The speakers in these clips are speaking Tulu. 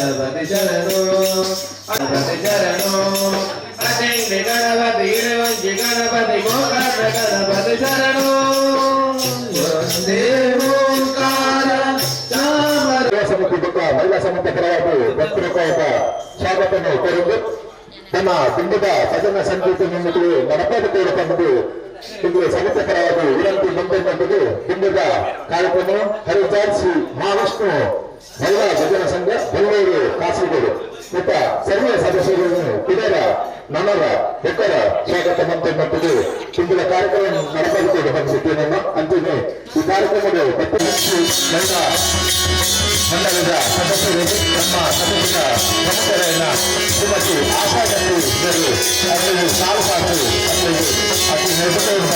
ಗಣಪತಿ ಶರಣು, ಗಣಪತಿ ಶರಣು. ಅಟೆಂಡಿ ಗಣಪತಿ, ಇಡವಂಜಿ ಗಣಪತಿ, ಗೋಕರ್ಣ ಗಣಪತಿ ಶರಣು. ಒಂದೇ ಓಂಕಾರ ಚಾಮರ. ಮಹಿಳಾ ಸಮಿತಿ ಬೊಕ್ಕ ಮಹಿಳಾ ಸಮಿತಿ ಪರವಾಗಿ ಭಕ್ತರಕ ಸ್ವಾಗತವನ್ನು ಕೋರಿದ್ದು, ನಮ್ಮ ದಿಂಡದ ಭಜನಾ ಸಂಗೀತ ನಿಮ್ಮದು ನಡಪಾದ ತಂದು ಇಂದು ಸಮಿತಿ ಪರವಾಗಿ ವಿನಂತಿ ಮುಂದೆ. ದಿಂಡದ ಕಾರ್ಯಕ್ರಮ ಹರಿಜಾರ್ ಶ್ರೀ ಮಹಾವಿಷ್ಣು ಮಹಿಳಾ ಭಜನಾ ಸಂಘ, ಬೆಂಗಳೂರು, ಕಾಸರಗೋಡು ಮತ್ತು ಸರ್ವ ಸದಸ್ಯರನ್ನು ಕುಬೇರ ನಮರ ಎಕ್ಕರ ಸ್ವಾಗತ ಮಂತ್ರಿ ಇಂದಿನ ಕಾರ್ಯಕ್ರಮ ನಡಪಾದ ಬಂದಿದ್ದೇನೆ. ಅಂತಿಮೆ ಈ ಕಾರ್ಯಕ್ರಮದ 10 ನನ್ನ ಮಂಡಲದ ಸದಸ್ಯರು, ನಮ್ಮ ಸಮಿತಿಯ ಪ್ರಮುಖರಾದ ಶ್ರೀಮತಿ ಆಶಾ ಗಟ್ಟಿ ಇವರು ಅವರಿಗೆ ಸಾಲು ಸಾಕು ಅವರಿಗೆ ಅತಿ ನಿರ್ಬಂಧ.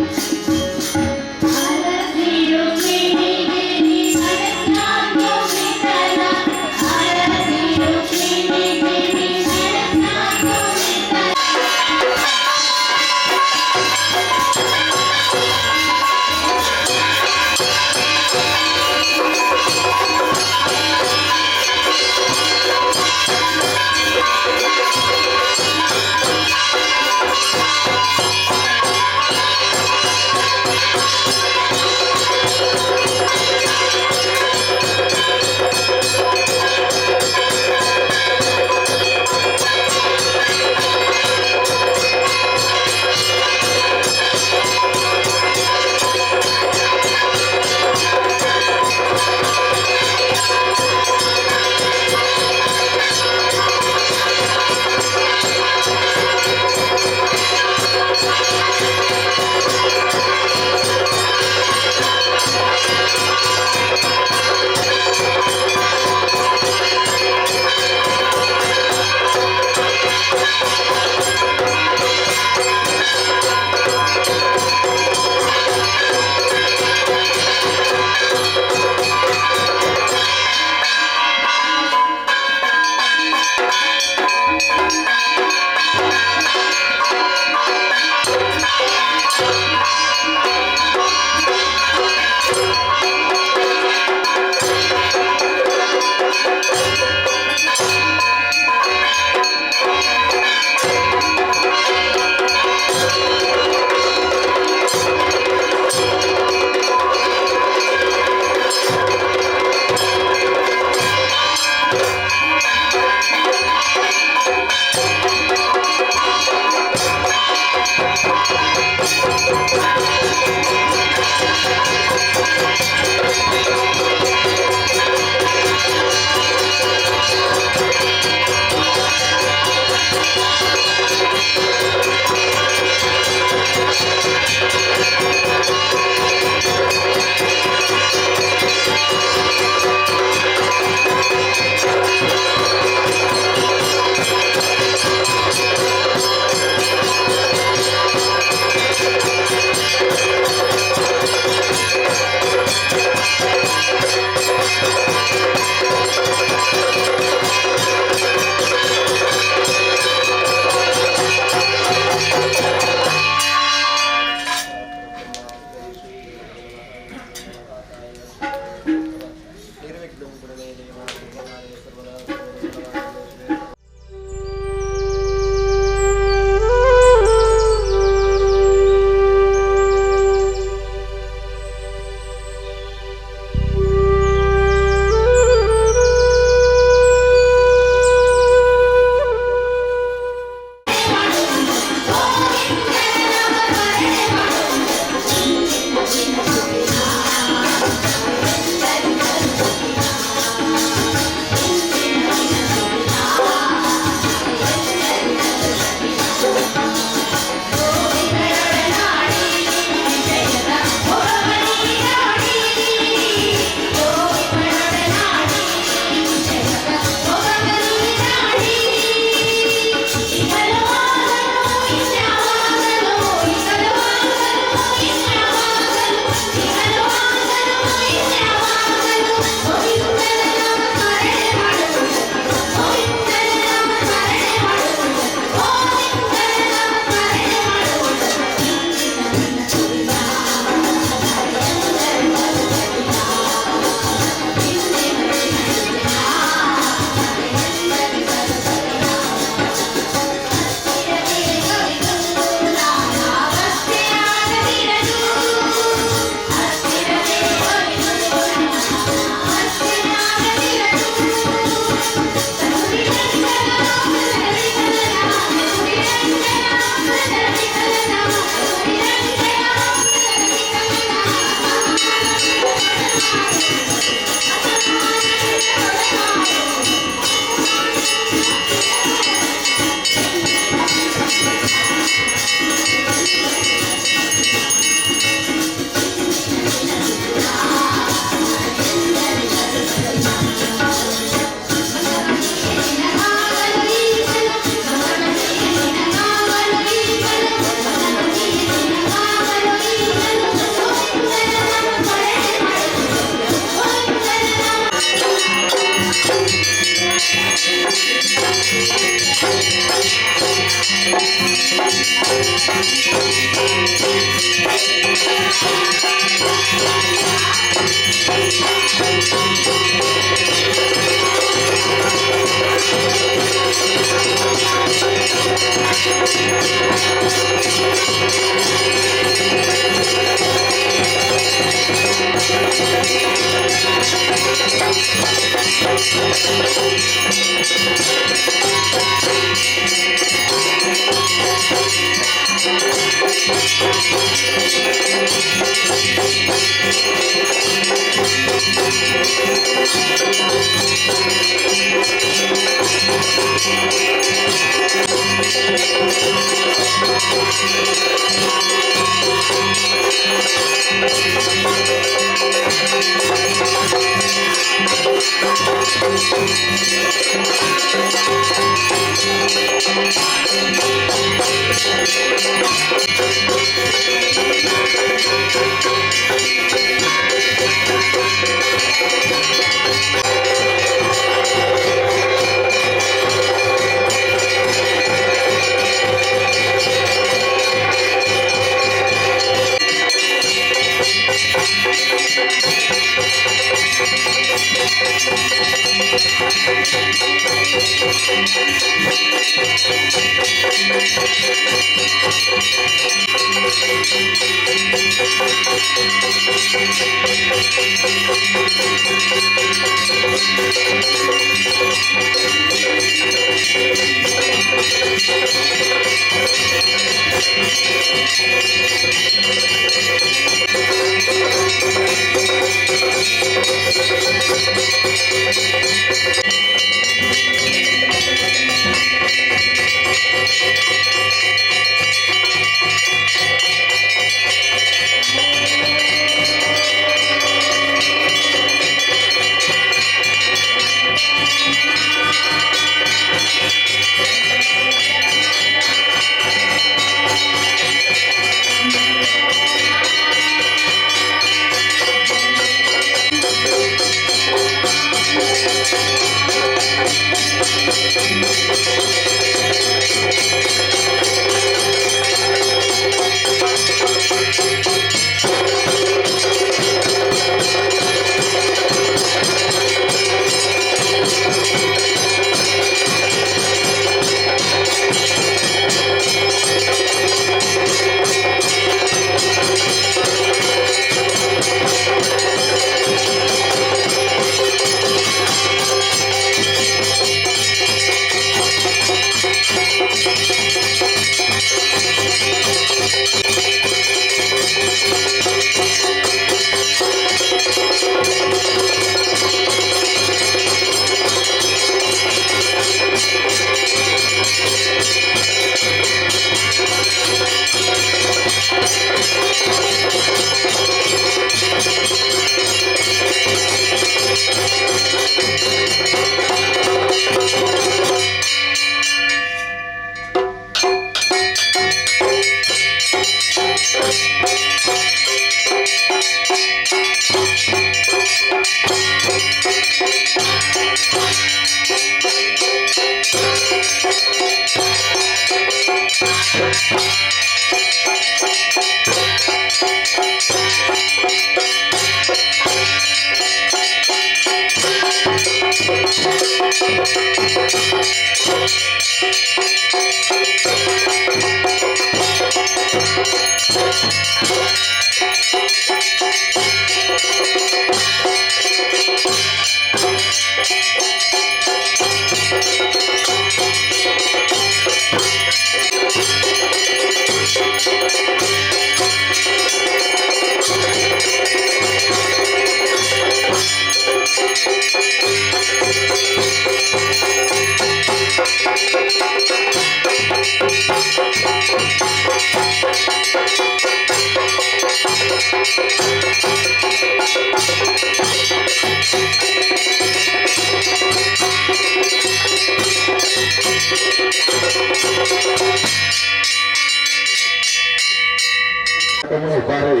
ಬಾರಿ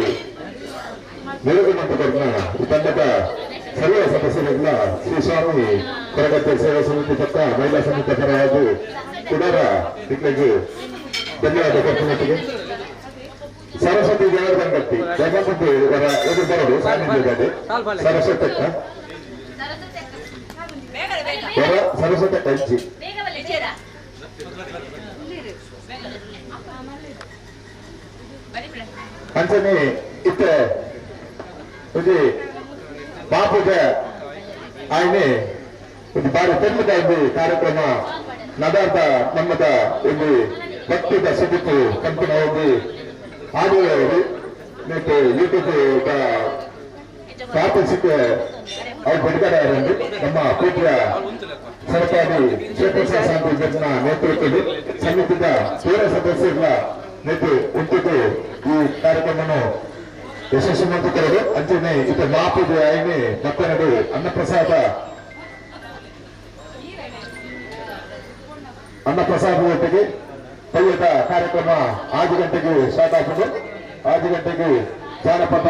ಮೆರುಗು ತಂಡದ ಸರ್ವ ಸದಸ್ಯರೆಲ್ಲ ಶ್ರೀ ಸ್ವಾಮಿ ಕೊರಗತ್ತೆ ಸೇವಾ ಸಮಿತಿ ಪಕ್ಕ ಮಹಿಳಾ ಸಮಿತಿ ಪರವಾಗಿ ಕುಡರ ನಿಮಗೆ ಧನ್ಯವಾದ ಕೊಡ್ತೀನಿ. ಸರಸ್ವತಿ ದೇವರ ಬಂಗಟ್ಟಿ ಜಗಪತಿ ಎದುರು ಬರೋದು ಸಾನ್ನಿಧ್ಯದಲ್ಲಿ ಸರಸ್ವತಿ ಸರಸ್ವತಿ ಕಂಚಿ ಅಂಚನೆ ಇತ್ತ ಒಂಜಿ ಬಾಪುಜ ಆಯ್ನೆ ಒಂದು ಬಾರಿ ಪೆರ್ಮದ ಒಂದು ಕಾರ್ಯಕ್ರಮ ನದಾರ್ದ ನಮ್ಮದ ಒಂದು ಭಕ್ತಿದ ಸುದಿಪ್ಪು ಕಂಪಿನ ಒಂದು ಆಡಿಯೋ ಯೂಟ್ಯೂಬ್ ಸ್ಥಾಪಿಸಿಕ್ಕೆ ಅವ್ರು ಬಿಡುಗಡೆ ನಮ್ಮ ಪೂಜ್ಯ ಸರ್ಕಾರಿ ಶಿವಪ್ರಸಾದ್ ನೇತೃತ್ವದಲ್ಲಿ ಸಮಿತಿಯ ಪೂರ ಸದಸ್ಯರ ನೇತೃ ಉಂಟಿದ್ದು ಈ ಕಾರ್ಯಕ್ರಮವನ್ನು ಯಶಸ್ವಿ ಮಾಡಿಕೊಳ್ಳಲು. ಅಂಚನೆ ಇದು ಮಾಪುಜೆ ಆಯ್ನೆ ಮಕ್ಕಳು ಅನ್ನಪ್ರಸಾದ ಅನ್ನಪ್ರಸಾದ ಒಟ್ಟಿಗೆ ಪಯ್ಯದ ಕಾರ್ಯಕ್ರಮ 5 ಗಂಟೆಗೆ ಸ್ಟಾರ್ಟ್ ಆಗ್ತದೆ. 5 ಗಂಟೆಗೆ ಜಾನಪದ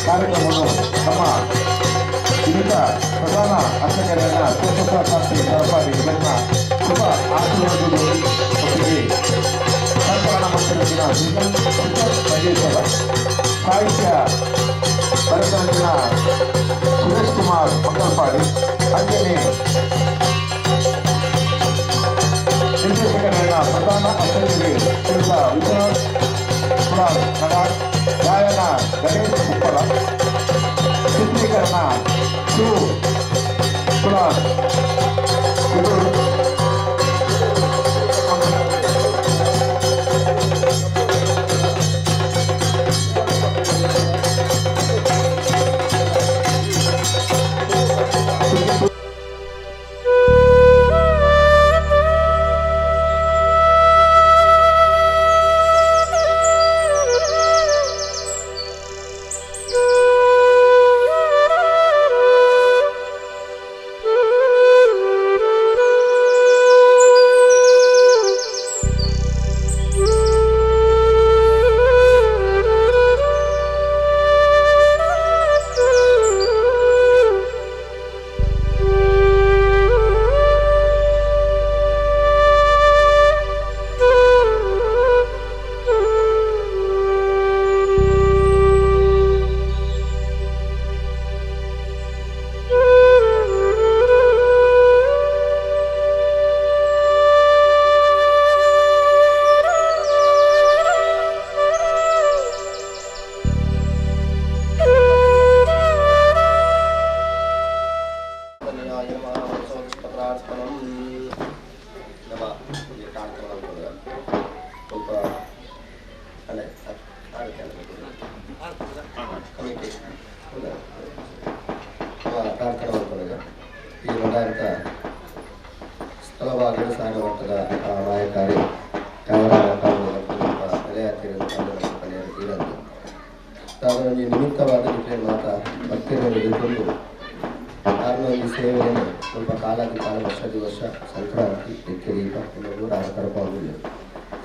ಕಾರ್ಯಕ್ರಮವನ್ನು ನಮ್ಮ ವಿವಿಧ ಪ್ರಧಾನ ಅರ್ಚಕರನ್ನ ಶಿವಪ್ರಸಾದ್ ಸರಪಾಡಿ ಇವರನ್ನ ಶುಭ ಆಶೀರ್ವಾದದೊಂದಿಗೆ ಸಂಕಲನ ಮಂಡಳಿನ ಮಂಜೇಶ್ವರ, ಸಾಹಿತ್ಯ ಭರತನಾಟ್ಯನ ಸುರೇಶ್ ಕುಮಾರ್ ಮಂಗಲ್ಪಾಡಿ, ಅಂಜನೆ ನಿರ್ದೇಶಕರಾದ ಪ್ರಧಾನ ಅರ್ಚಕರು ಶ್ರೀಯುತ ವಿಶ್ವನಾಥ್ ಕುಮಾರ್ ನಡಾರ್, ಗಾಯನ ಗಣೇಶ್ ಉಪ್ಪಳ, ಚಿತ್ರೀಕರಣ ಶಿವ ಕುಲಾರ್ ಇದು. ಪಂಡ ತಾನು ನಿಮಿತ್ತವಾದ ಮಾತ ಭಕ್ತಿಯನ್ನು ತಿಳ್ಕೊಂಡು ಆರ್ನೊಂದು ಸೇವೆಯನ್ನು ಸ್ವಲ್ಪ ಕಾಲಾದಿ ಕಾಲ ವರ್ಷಾದಿ ವರ್ಷ ಸಂಕ್ರಾಂತಿ ನಿತ್ಯದೀಪ ಇನ್ನೊಂದು ರಾಜಕರಪವಾಗಿಲ್ಲ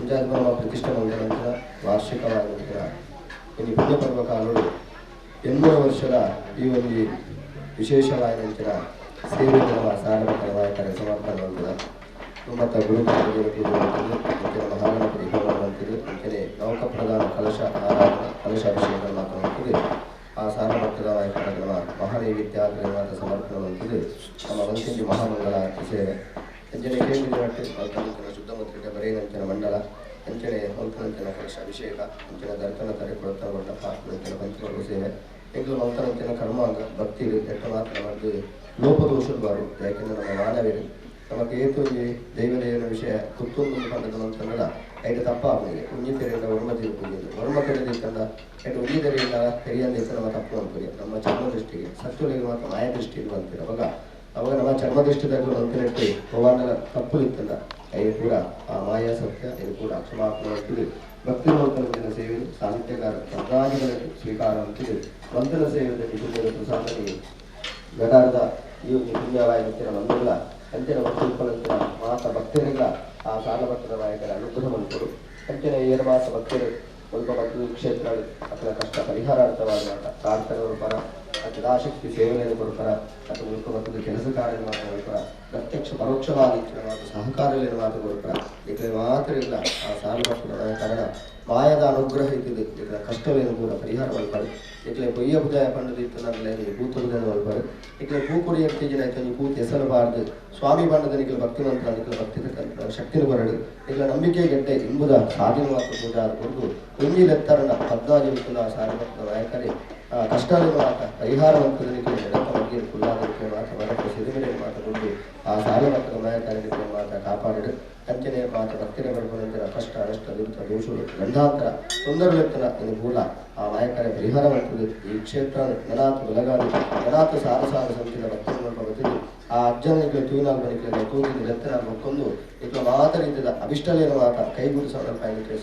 ಇಂಚಾದ ನಮ್ಮ ಪ್ರತಿಷ್ಠೆ ಬಂದ ನಂತರ ವಾರ್ಷಿಕವಾದ ನಂತರ ಇನ್ನು ಪುಣ್ಯ ಪರ್ವ ಕಾಲಗಳು 800 ವರ್ಷದ ಈ ಒಂದು ವಿಶೇಷವಾದ ನಂತರ ಸೇವೆ ನಮ್ಮ ಸಾರ್ವಜನಿಕ ನಾಯಕರ ಸಮರ್ಪಣೆ ಮಾಡ್ತದೆ. ಮತ್ತು ಗುರುಕುಲ ಪೂಜೆ ಮಾಡ್ತದೆ, ಅಂಚನೆ ಮಹಾಗಣಪತಿ ಹೋಮ ಮಾಡ್ತದೆ, ಅಂಚನೆ ನೌಕ ಪ್ರಧಾನ ಕಲಶ ಆರಾಧನೆ ಕಲಶಾಭಿಷೇಕ ಮಾತ್ರ ಆ ಸಾರ್ವಭಕ್ತದ ನಾಯಕರ ಮಹಾನೈವೇದ್ಯ ಮಾತ್ರ ಸಮರ್ಪಣೆ ಮಾಡ್ತದೆ. ನಮ್ಮ ವಂಶಂಜಿ ಮಹಾಮಂಗಳ ಸೇವೆ ಅಂಚನೆ ಕೇಂದ್ರ ಮಟ್ಟೆ ಶುದ್ಧ ಮುದ್ರಿಕೆ ಬರೇನಂಚನ ಮಂಡಲ ಅಂಚನೆ ಮಂತ್ರನಂಚನ ಕಲಶ ಅಭಿಷೇಕ ಅಂಚನೆ ದರ್ಶನ ತರೆ ಕೊಡುತ್ತ ಪಾತ್ರನಂಚನ ಪಂಚಮರ್ಗ ಸೇವೆ ಎಂಗಳು ಮಂತ್ರನಂಚನ ಕರ್ಮಾಂಗ ಭಕ್ತಿ ಎಟ್ಟ ಮಾತ್ರ ಮಾಡಿದು ಲೋಪದೋಷರು ಬಾರು. ಯಾಕೆಂದರೆ ನಮ್ಮ ಮಾನವರು ನಮಗೆ ಏತು ದೈವದೇವನ ವಿಷಯ ಕುತ್ತೊಂದು ಪಂಡದ ಮಂತ್ರಗಳ ಐಟ ತಪ್ಪಾಗುವುದು. ಉಂಜಿ ತೆರೆಯಿಂದ ವರ್ಮ ತೀರ್ಪುವುದು ವರ್ಮ ತೆರೆದಿತ್ತಂದ ಐಟ ಉಂಜಿ ತೆರೆಯಿಂದ ತೆರೆಯಂದಿತ್ತು ನಮ್ಮ ತಪ್ಪು ಅಂತೀವಿ. ನಮ್ಮ ಚರ್ಮ ದೃಷ್ಟಿಗೆ ಸತ್ವಗಳಿಗೆ ಮಾತ್ರ ಮಾಯ ದೃಷ್ಟಿ ಅಂತೀರ. ಅವಾಗ ಅವಾಗ ನಮ್ಮ ಚರ್ಮ ದೃಷ್ಟಿದಾಗ ಮಂತ್ರಕ್ಕೆ ಹೋವಾಂಡಲ ತಪ್ಪು ಇತ್ತಲ್ಲ ಇದು ಕೂಡ ಆ ಮಾಯಾ ಸತ್ಯ ಇದು ಕೂಡ ಕ್ಷಮಾಪಣೆ ಅಂತೀವಿ. ಭಕ್ತಿ ಮಂತ್ರನ ಸೇವೆ ಸಾಹಿತ್ಯಕಾರ ಭದ್ರಾದಿಗಳ ಸ್ವೀಕಾರ ಅಂತೀವಿ. ಮಂತ್ರನ ಸೇವೆಯಲ್ಲಿ ಪುಣ್ಯದ ಪ್ರಸಾದಕ್ಕೆ ಗಡಾರದ ಈ ಒಂದು ಪುಣ್ಯವಾಯಿನ ಮಂದಿರ ಅಂಚಿನ ವಸ್ತುಪನಂತರ ಮಾತ ಭಕ್ತರಿಗಳ ಆ ಸಾಲಭಕ್ತರ ನಾಯಕರ ಅನುಗ್ರಹ ಮಂತರು ಅಂಚಿನ ಏಳು ಮಾಸ ಭಕ್ತರು ಸ್ವಲ್ಪ ಮತ್ತು ಕ್ಷೇತ್ರ ಅಥವಾ ಕಷ್ಟ ಪರಿಹಾರಾರ್ಥವಾದ ಮಾತ ಪ್ರಾರ್ಥನೆ ಪರ ಯಥಾಶಕ್ತಿ ಸೇವನೆಯನ್ನು ಕೊಡ್ತಾರ ಅಥವಾ ಮುಳುಕ ಮತ್ತು ಕೆಲಸ ಕಾರ್ಯ ಮಾತ್ರ ಕೊಡ್ತಾರ ಪ್ರತ್ಯಕ್ಷ ಪರೋಕ್ಷವಾಗಿ ಮಾತು ಸಹಕಾರದಲ್ಲಿ ಮಾತು ಕೊಡ್ತಾರ. ಇದಕ್ಕೆ ಮಾತ್ರ ಇಲ್ಲ ಆ ಸಾಲಭಕ್ತರ ನಾಯಕರ ಮಾಯದ ಅನುಗ್ರಹ ಇದ್ದಿದೆ. ಇದರ ಕಷ್ಟವೇನು ಕೂಡ ಪರಿಹಾರ ಮಲ್ಪಾಡು. ಇಕ್ಲೆ ಪೊಯ್ಯ ಬುದಾಯ ಪಂಡದ ಇತ್ತು ಭೂತ ಬುದಾಯ ಮಲ್ಪಾಡು. ಇಕ್ಲೆ ಪೂ ಕೊಡಿಯ ತೇಜನ ಆಯ್ತು ಪೂ ಎಸಲಬಾರ್ದು. ಸ್ವಾಮಿ ಬಣ್ಣದ ನಿಖಲ ಭಕ್ತಿ ಮಂತ್ರ ನಿಖಲ ಭಕ್ತಿ ಶಕ್ತಿನ ಬರಡು ನಿಖಲ ನಂಬಿಕೆ ಗೆಡ್ಡೆ ಎಂಬುದ ಸಾಧನ ಮಾತ್ರ ಪೂಜಾ ಕೊಡದು ಒಂಜಿ ಲೆತ್ತರಣ ಪದ್ಮಾಜಿ ಸಾಲಭಕ್ತ ನಾಯಕರೇ ಕಷ್ಟಗಳನ್ನು ಮಾತ್ರ ಪರಿಹಾರ ಮಂತ್ರದನಿಗೆ ಎಡತ್ತ ಬಗ್ಗೆ ಕುಲ್ಲಾದಕ್ಕೆ ಮಾತ್ರ ಬರಕ್ಕೆ ಸಿದುಮಿಡೆ ಮಾತ್ರ ಕೊಟ್ಟು ಆ ಸಾಲಭಕ್ತ ನಾಯಕರಿಗೆ ಮಾತ್ರ ಕಾಪಾಡಿಡು. ಅಂಚನೆ ಮಾತ್ರ ಭಕ್ತಿರ ಬರಬಂತರ ಕಷ್ಟ ಅನಷ್ಟ ದುರಿತ ದೋಷಗಳು ಗಂಡಾಂತರ ತೊಂದರೆಲೆತ್ತನ ಇನ್ನು ಮೂಲ ಆ ನಾಯಕರ ಪರಿಹಾರ ಮಾಡ್ತದೆ. ಈ ಕ್ಷೇತ್ರ ನನಾಥ ಬೆಲಗಾದಿ ನನಾಥ ಸಾರ ಸಾರ ಸಂಖ್ಯೆಯ ಭಕ್ತರು ಬರುತ್ತಿದ್ದು ಆ ಅಜ್ಜನಿಗೆ ತೂನಾಲ್ ಬನಿಕೆ ತೂಗಿದ ಲೆತ್ತನ ಮಕ್ಕೊಂದು ಇಕ್ಕ ಮಾತ್ರ ಇದ್ದ ಅಭಿಷ್ಟಲೇನ ಮಾತ ಕೈಗೂಡಿಸೋಣ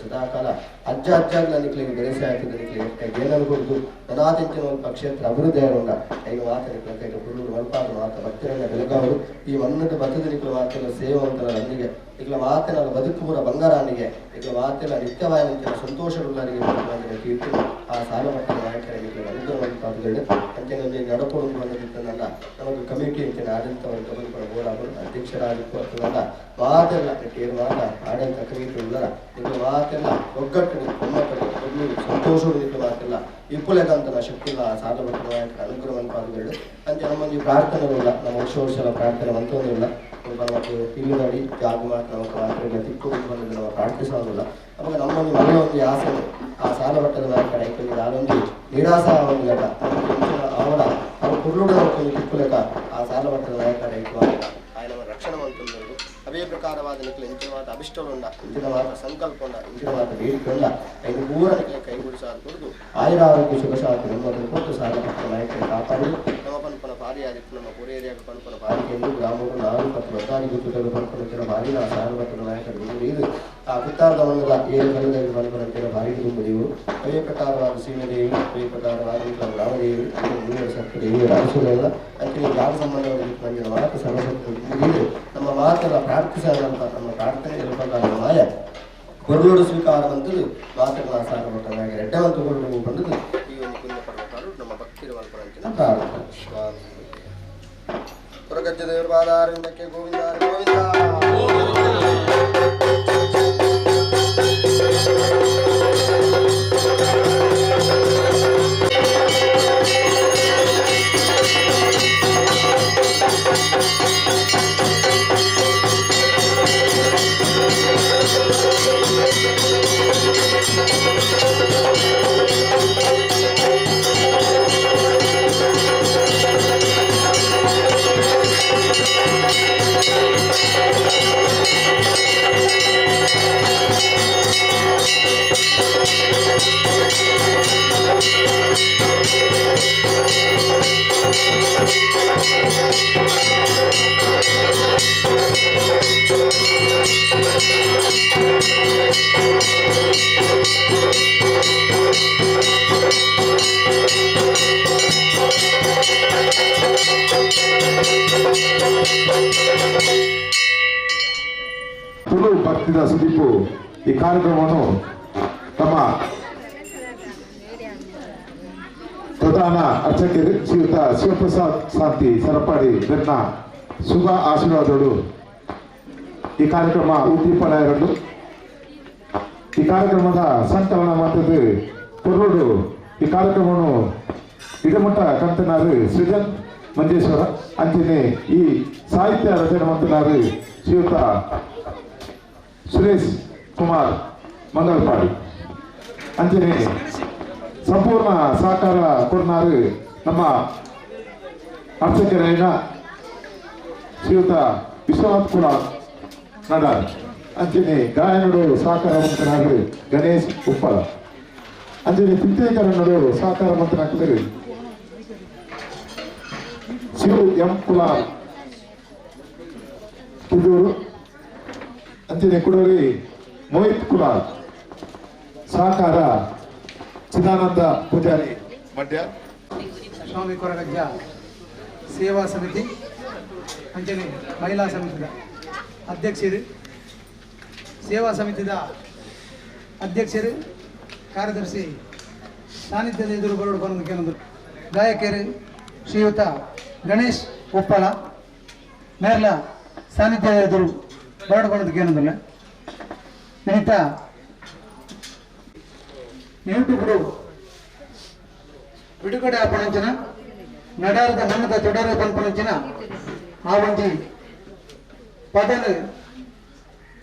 ಸದಾಕಾಲ ಅಜ್ಜ ಅಜ್ಜಾಗ್ಲ ನಿಕ್ಲಿಗೆ ಬೆರೆಸೆ ಆಗ್ತದೆ. ನಿಕ್ಲಿಗೆ ಗೇನನ್ನು ಕೊಡುದು ನನಾತಿಂಚಿನ ಒಂದು ಕ್ಷೇತ್ರ ಅಭಿವೃದ್ಧಿ ಆಗೋಣ ಈಗ ಮಾತ್ರ ನಿಕ್ಲ ಕೈಗೆ ಹುರುಳು ಮಲ್ಪಾದ ಮಾತ ಭಕ್ತರನ್ನ ಬೆಳಗಾವರು ಈ ಮನ್ನದ ಬತ್ತದ ನಿಕ್ಲ ಮಾತೆಲ್ಲ ಸೇವಂತರ ನನ್ನಿಗೆ ಇಕ್ಲ ಮಾತೆಲ್ಲ ಬದುಕು ಪೂರ ಬಂಗಾರಾನಿಗೆ ಇಕ್ಲ ಮಾತೆಲ್ಲ ನಿತ್ಯವಾಯನಂಚಿನ ಸಂತೋಷವುಳ್ಳರಿಗೆ ಕೀರ್ತಿ ಆ ಸಾಲಮಟ್ಟದ ನಾಯಕರ ನಿಕ್ಲ ಅನುಗ್ರಹವಂತಾದುಗಳು ಅಂಚನೆ ನಡಕೊಂಡು ಬಂದಿದ್ದನ್ನಲ್ಲ ನಮಗೆ ಕಮಿಟಿ ಅಂಚಿನ ಆಡಳಿತ ವರ್ಗ ಬೋರಾದರು ಅಧ್ಯಕ್ಷರಾಗಿತ್ತು ಅಂತಲ್ಲ ಮಾತೆಲ್ಲ ಕೇರ್ ಮಾತ ಆಡಳಿತ ಕಮಿಟಿ ಉಳ್ಳರ ನಿಕ್ಲ ಮಾತೆಲ್ಲ ಒಗ್ಗಟ್ಟು ಒಮ್ಮತಡು ಸಂತೋಷ ನಿಕ್ಲ ಮಾತೆಲ್ಲ ಇಪ್ಪುಲೆಗಂತನ ಶಕ್ತಿ ಇಲ್ಲ ಆ ಸಾಲಮಟ್ಟದ ನಾಯಕರ ಅನುಗ್ರಹವಂತಾದುಗಳು ಅಂಚೆ ನಮ್ಮೊಂದು ಪ್ರಾರ್ಥನೆ ಇಲ್ಲ. ನಮ್ಮ ವರ್ಷ ವರ್ಷ ಪ್ರಾರ್ಥನೆ ಮಂತೊಂದಿಲ್ಲ. ನಮಗೆ ಇಲ್ಲದಡಿ ಜಾಗ ಮಾತ್ರ ನಮ್ಮ ಮಾತ್ರ ತಿಕ್ಕು ಬಂದಿದ್ದು ನಾವು ಪ್ರಾರ್ಥಿಸೋದಿಲ್ಲ. ಅವಾಗ ನಮ್ಮೊಂದು ಮನೆಯ ಒಂದು ಆಸೆ ಆ ಸಾಲಮಟ್ಟದ ನಾಯಕರ ಐಕೊಂಡು ನಾನೊಂದು ನಿರಾಸ ಒಂದು ಲೆಕ್ಕ ಅವರ ಅವ್ರ ಕುರುಡು ಒಂದು ತಿಕ್ಕು ಲೆಕ್ಕ ಆ ಸಾಲಮಟ್ಟದ ನಾಯಕರ ಐಕು ఆయన ರಕ್ಷಣೆ ಮಂತಂದರು. ಅವೇ ಪ್ರಕಾರವಾದ ನಿಖಲ ಇಂಚಿನವಾದ ಅಭಿಷ್ಟವುಂಡ ಇಂಚಿನವಾದ ಸಂಕಲ್ಪ ಉಂಡ ಇಂಚಿನವಾದ ಬೇಡಿಕೆ ಉಂಡ ಐದು ಮೂರ ನಿಖಲ ಕೈಗೂಡಿಸಾದ ಕೊಡದು ಆಯುರಾರೋಗ್ಯ ಸುಖ ಶಾಂತಿ ನೆಮ್ಮದಿ ಕೊಟ್ಟು ಸಾಲಭಕ್ತ ನಾಯಕರು ಕಾಪಾಡಿ ನಮ್ಮ ಪನ್ಪನ ಪಾರಿಯಾದಿತ್ತು ನಮ್ಮ ಪುರೇರಿಯಾಗ ಪನ್ಪನ ಪಾರಿಕೆಂದು ಗ್ರಾಮಗಳು ನಾಲ್ಕು ಮತ್ತು ಒತ್ತಾರಿ ಗುತ್ತುಗಳು ಪನ್ಪನ ಬಾರಿನ ಸಾಲಭಕ್ತರ ನಾಯಕರು ಇದು ಆ ಕುತ್ತಾರದ ಮಣ್ಣದ ಏಳು ಕಲ್ಲದಲ್ಲಿ ಪನ್ಪನ ಬಾರಿ ತುಂಬುದೇವು. ಅವೇ ಪ್ರಕಾರವಾದ ಸೀಮೆದೇವಿ ಅವೇ ಪ್ರಕಾರವಾದ ಗ್ರಾಮದೇವಿ ಮೂವರು ಸತ್ಯದೇವಿ ರಾಜಸೂರೆಲ್ಲ ಅಂಚಿನ ಜಾಗ ಸಂಬಂಧವಾಗಿ ಮಾತು ಸರ್ವಶಕ್ತಿ ನಮ್ಮ ಮಾತೆಲ್ಲ ಪ್ರಾರ್ಥಿಸಾದಂತ ನಮ್ಮ ಪ್ರಾರ್ಥನೆ ಎಲ್ಪಕಾಲ ಮಾಯ ಕೊರಲೋಡು ಸ್ವೀಕಾರ ಬಂದದ್ದು ಮಾತುಗಳ ಸಾರಮಟ್ಟ ನಾಯಕರ ಎಡ್ಡವಂತ ಕೊರಲು ಬಂದದ್ದು ಈ ಒಂದು ಪುಣ್ಯ ಪರ್ವಕಾಲು ನಮ್ಮ ಭಕ್ತಿರುವ ಪ್ರಾರ್ಥನೆ. ಸ್ವಾಮಿ ಕೊರಗಜ್ಜ ದೇವರ ಪಾದಾರವಿಂದಕ್ಕೆ Govinda Govinda. Thank you. Tulu ಭಕ್ತಿದ Sudeep ಈ ಕಾರ್ಯಕ್ರಮವನ್ನು ತಮ್ಮ ಪ್ರಧಾನ ಅರ್ಚಕರು ಶ್ರೀಯುತ ಶಿವಪ್ರಸಾದ್ ಶಾಂತಿ ಸರಪಾಡಿ ಬೆನ್ನ ಶುಭ ಆಶೀರ್ವಾದಗಳು. ಈ ಕಾರ್ಯಕ್ರಮ ಉದ್ದೀಪನ ಎರಡು ಈ ಕಾರ್ಯಕ್ರಮದ ಸಂಕಲನ ಮಾಡ್ತದೆ ಕೊರ್ರೋಡು. ಈ ಕಾರ್ಯಕ್ರಮವನ್ನು ಇಡಮಟ್ಟ ಕಂತನಾರು ಸೃಜನ್ ಮಂಜೇಶ್ವರ, ಅಂಚನೆ ಈ ಸಾಹಿತ್ಯ ರಚನೆ ಮಂತನಾರು ಶ್ರೀಯುತ ಸುರೇಶ್ ಕುಮಾರ್ ಮಂಗಲ್ಪಾಡಿ, ಅಂಚನೆ ಸಂಪೂರ್ಣ ಸಹಕಾರ ಕೊಡ್ನಾರು ನಮ್ಮ ಅರ್ಚಕರಾಯನ ಶ್ರೀಯುತ ವಿಶ್ವನಾಥ್ ಕುಮಾರ್ ನಡಾರ್, ಅಂಚನೆ ಗಾಯನಡು ಸಹಕಾರ ಮಂತ್ರನಾಗರು ಗಣೇಶ್ ಉಪ್ಪಳ, ಅಂಚನೆ ಚಿತ್ರೀಕರಣಡು ಸಹಕಾರ ಮಂತ್ರನಾಗರು ಶಿವ ಎಂ ಕುಲಾಲ್ ಕಿದೂರು, ಅಂಚನೆ ಕುಡೋರಿ ಮೋಹಿತ್ ಕುಲಾಲ್, ಸಹಕಾರ ಚಿದಾನಂದ ಪೂಜಾರಿ ಮಂಡ್ಯ. ಸ್ವಾಮಿ ಕೊರಗಜ್ಜ ಸೇವಾ ಸಮಿತಿ ಅಂಚನೆ ಮಹಿಳಾ ಸಮಿತಿದ ಅಧ್ಯಕ್ಷರು, ಸೇವಾ ಸಮಿತಿದ ಅಧ್ಯಕ್ಷರು, ಕಾರ್ಯದರ್ಶಿ ಸಾನ್ನಿಧ್ಯದ ಎದುರು ಬರೋಡು ಬರೋದು ಕೆಲವೊಂದು ಗಾಯಕರು ಶ್ರೀಯುತ ಗಣೇಶ್ ಉಪ್ಪಳ ಮೇರ್ಲ ಸಾನ್ನಿಧ್ಯದ ಎದುರು ಬರೋಡು ಬರೋದು ಏನಂದ್ರೆ ನಿಮಿತ್ತ ಯೂಟ್ಯೂಬ್ ಬಿಡುಗಡೆ ಆಪಣಂಚಿನ ನಡಾರದ ಮಣ್ಣದ ತೊಡರ ಪನ್ಪಣಂಚಿನ ಆ ಒಂಜಿ ಪದನ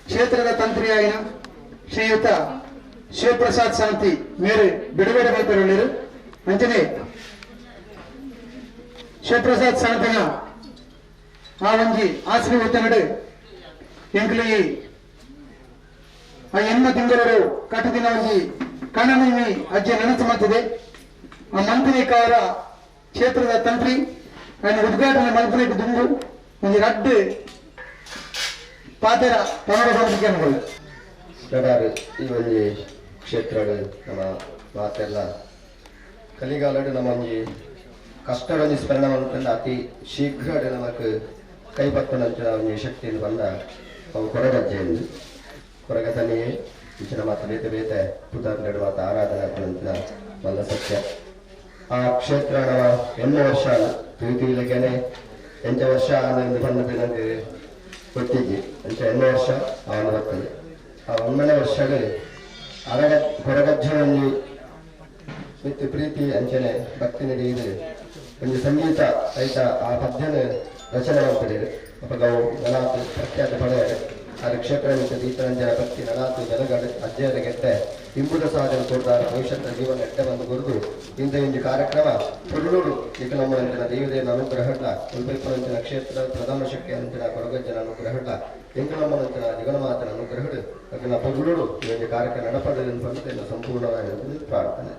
ಕ್ಷೇತ್ರದ ತಂತ್ರಿಯಾಯಿನ ಶ್ರೀಯುತ ಶಿವಪ್ರಸಾದ್ ಶಾಂತಿ ಮೇರು ಬಿಡುಗಡೆ ಮಲ್ಪೆರುಳ್ಳೇರು. ಅಂಚನೆ ಶಿವಪ್ರಸಾದ್ ಶಾಂತಿನ ಆ ಒಂಜಿ ಆಶೀರ್ವಚನಡು ಎಂಕ್ಲು ಈ ಆ ಎಣ್ಮ ತಿಂಗಳು ಕಟ್ಟದಿನ ಒಂಜಿ ಕಣ್ಣನಿ ಅಜ್ಜಿ ನೆನಸು ಮಂತಿದೆ. ಆ ಮಂತ್ರಿ ಕಾರ ಕ್ಷೇತ್ರದ ತಂತ್ರಿ ఆయన ಉದ್ಘಾಟನೆ ಮಲ್ಪನೆಗೆ ದುಂಬು ಒಂಜಿ ರಡ್ಡ್ ಪಾತೆರ ಪನಡ ಬರೋದಕ್ಕೆ ಅನುಕೂಲ. ನಡಾರು ಈ ಒಂಜಿ ಕ್ಷೇತ್ರಡ್ ನಮ್ಮ ಮಾತೆಲ್ಲ ಕಲಿಗಾಲಡ್ ನಮ್ಮ ಒಂಜಿ ಕಷ್ಟಡ್ ಒಂಜಿ ಸ್ಮರಣ ಮಲ್ಪಂಡ ಅತಿ ಶೀಘ್ರಡ್ ನಮಕ್ ಕೈ ಪತ್ತುನಂಚಿನ ಒಂಜಿ ಶಕ್ತಿಯನ್ನು ಬಂದ ಅವು ಕೊರಗಜ್ಜೆ ಎಂದು ಕೊರಗತನಿಯೇ ಇಂಚಿನ ಮಾತ ಬೇತೆ ಬೇತೆ ಪುದಾರ್ಲೆಡ್ ಮಾತ ಆರಾಧನೆ ಆಪುನಂಚಿನ ಮಲ್ಲ ಸತ್ಯ. ಆ ಕ್ಷೇತ್ರ ನಮ್ಮ ಎಣ್ಮ ವರ್ಷ ತಿಳಿ ಎಂಚ ವರ್ಷ ಆಂದ್ ಪಂಡದು ನಂಗೆ ಗೊತ್ತಿಜ್ಜಿ. ಅಂಚ ಎಣ್ಮ ವರ್ಷ ಆಂದ್ ಬರ್ತದೆ. ಆ ಒಂಬನೇ ವರ್ಷಡ್ ಅರಗ ಕೊರಗಜ್ಜನ ಒಂಜಿ ಮಿತ್ತ್ ಪ್ರೀತಿ ಅಂಚನೆ ಭಕ್ತಿ ನಡೆಯುದು ಒಂಜಿ ಸಂಗೀತ ಐತ ಆ ಪದ್ಯನ ರಚನೆ ಮಲ್ಪುದೇರ್. ಅಪಗ ಅವು ನನಾತ್ ಪ್ರಖ್ಯಾತ ಪಡೆಯಡ್ ಆರ್ ಕ್ಷೇತ್ರ ಮಿತ್ತ್ ದೀತರಂಜನ ಭಕ್ತಿ ನನಾತ್ ಬೆಲಗಡ್ ಅಜ್ಜೆಯರ ಗೆಡ್ಡೆ ಇಂಬುದ ಸಾಧನೆ ಕೊರ್ದಾರ ಭವಿಷ್ಯದ ಜೀವನ ಎಡ್ಡೆ ಬಂದು ಗುರುದು ಇಂದ ಒಂಜಿ ಕಾರ್ಯಕ್ರಮ ಪೊರ್ಲುಡು ನಿಕಲಮ್ಮನಂಚಿನ ದೇವದೇವನ ಅನುಗ್ರಹಡ್ಲ ಉಲ್ಪೈಪನಂಚಿನ ಕ್ಷೇತ್ರದ ಪ್ರಧಾನ ಶಕ್ತಿ ಅಂಚಿನ ಕೊರಗಜ್ಜನ ಅನುಗ್ರಹಡ್ಲ ಎಂಕಲಮ್ಮನಂಚಿನ ಜಗನ್ಮಾತನ ಅನುಗ್ರಹಡ್ ಅಕಲ್ನ ಪೊರ್ಲುಡು ಈ ಒಂಜಿ ಕಾರ್ಯಕ್ರಮ ನಡಪಡಲಿ ಪಂದ್ ಸಂಪೂರ್ಣವಾಗಿ ಪ್ರಾರ್ಥನೆ.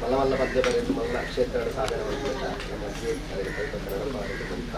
ಮಲ್ಲ ಮಲ್ಲ ಪದ್ಯ ಬರೆದು ಮಲ್ಲ ಕ್ಷೇತ್ರಗಳ ಸಾಧನೆ ಮಾಡ್ತಾ ನಮ್ಮ ಅಜ್ಜಿ ಅದಕ್ಕೆ ಕೈಪತ್ರ ನಡಪಾಡಲು ಅಂತ.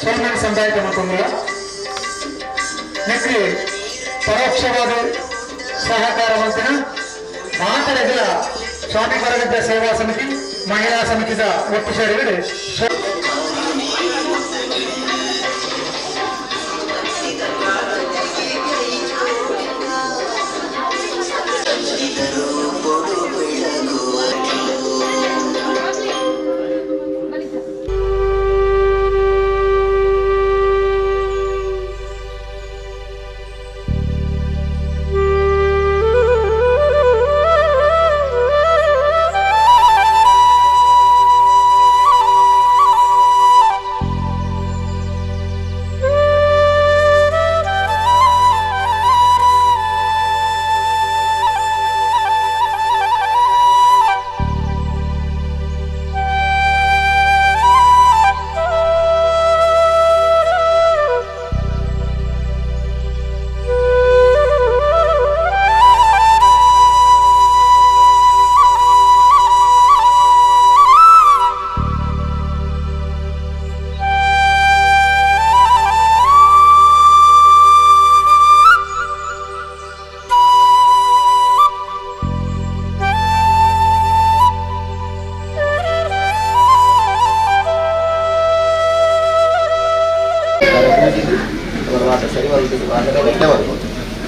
ಸೋಮನ ಸಂದಾಯಕ ಮತ್ತೊಂದಿಲ್ಲ ನೆಕ್ರಿ ಪರೋಕ್ಷವಾದ ಸಹಕಾರ ಮಂತಿನ ಮಾತರೆಗಳ ಸ್ವಾಮಿ ಕೊರಗದ್ದ ಸೇವಾ ಸಮಿತಿ ಮಹಿಳಾ ಸಮಿತಿದ ಒಟ್ಟು ಸೇರಿಗಳು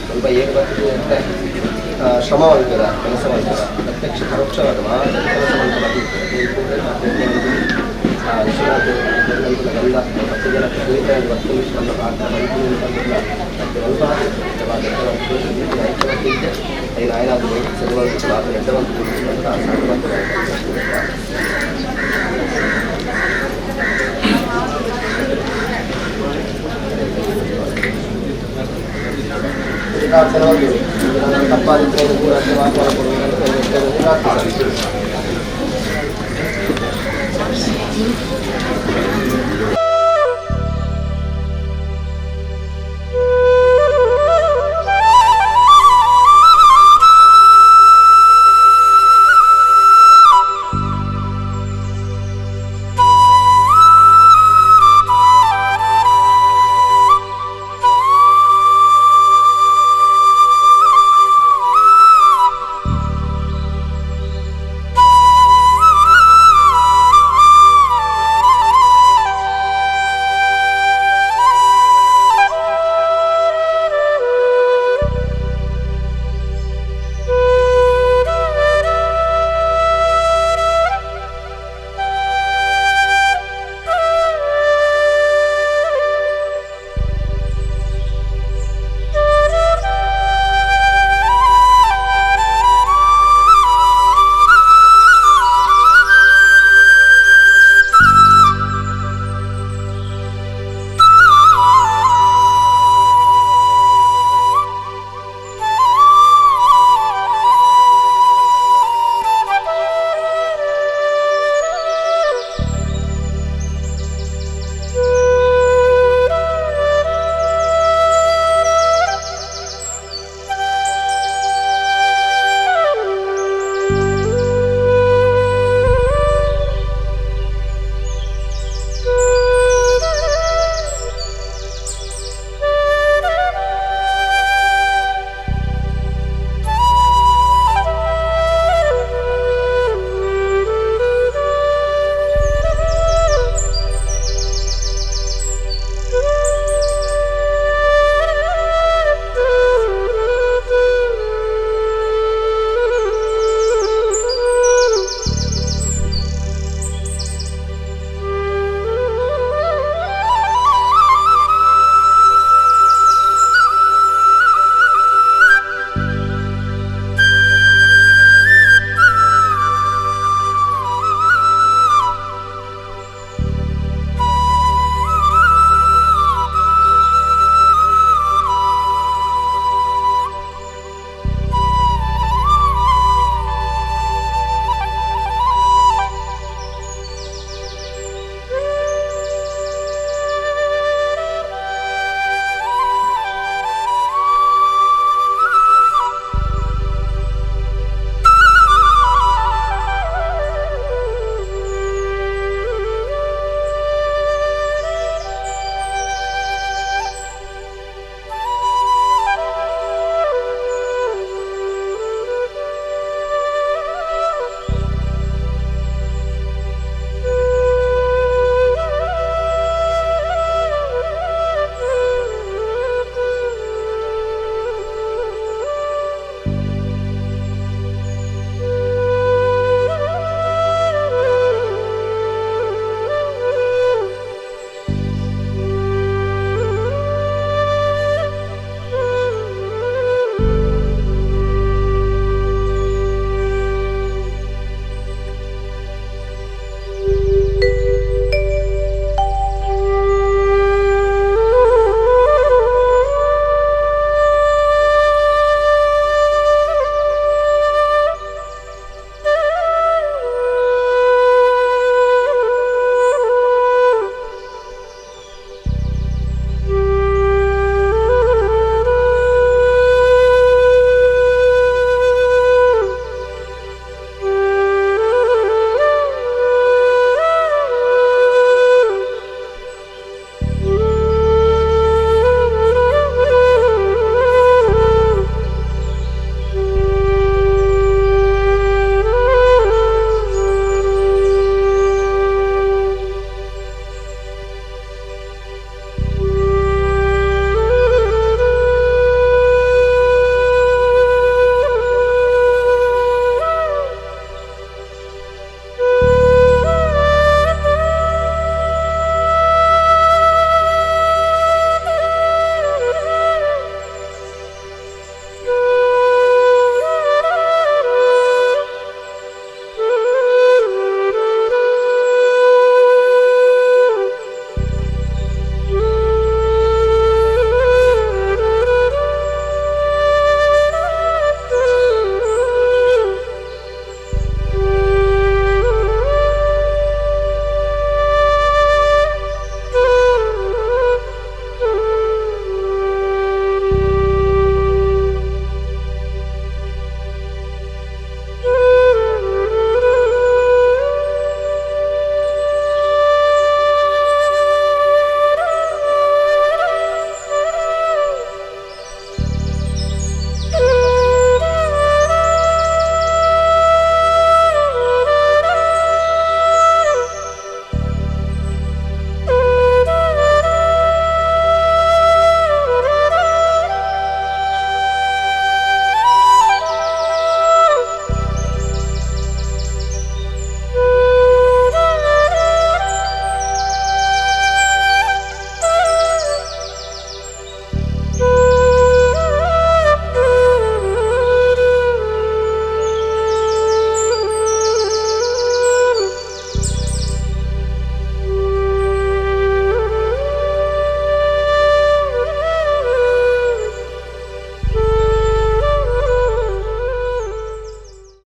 ಸ್ವಲ್ಪ ಏನು ಬರ್ತದೆ ಅಂತ ಶ್ರಮ ಮಾಡ್ತದ ಕೆಲಸ ಮಾಡ್ತದ ಪ್ರತ್ಯಕ್ಷ ಪರೋಕ್ಷವಾದ ಮಾತ್ರ ಕೆಲಸ ವಿಶ್ವನಾಥ್ ಗಂಧ 10 ಜನ ಸ್ನೇಹಿತರಲ್ಲಿ 10 ನಮ್ಮ ಪಾತ್ರ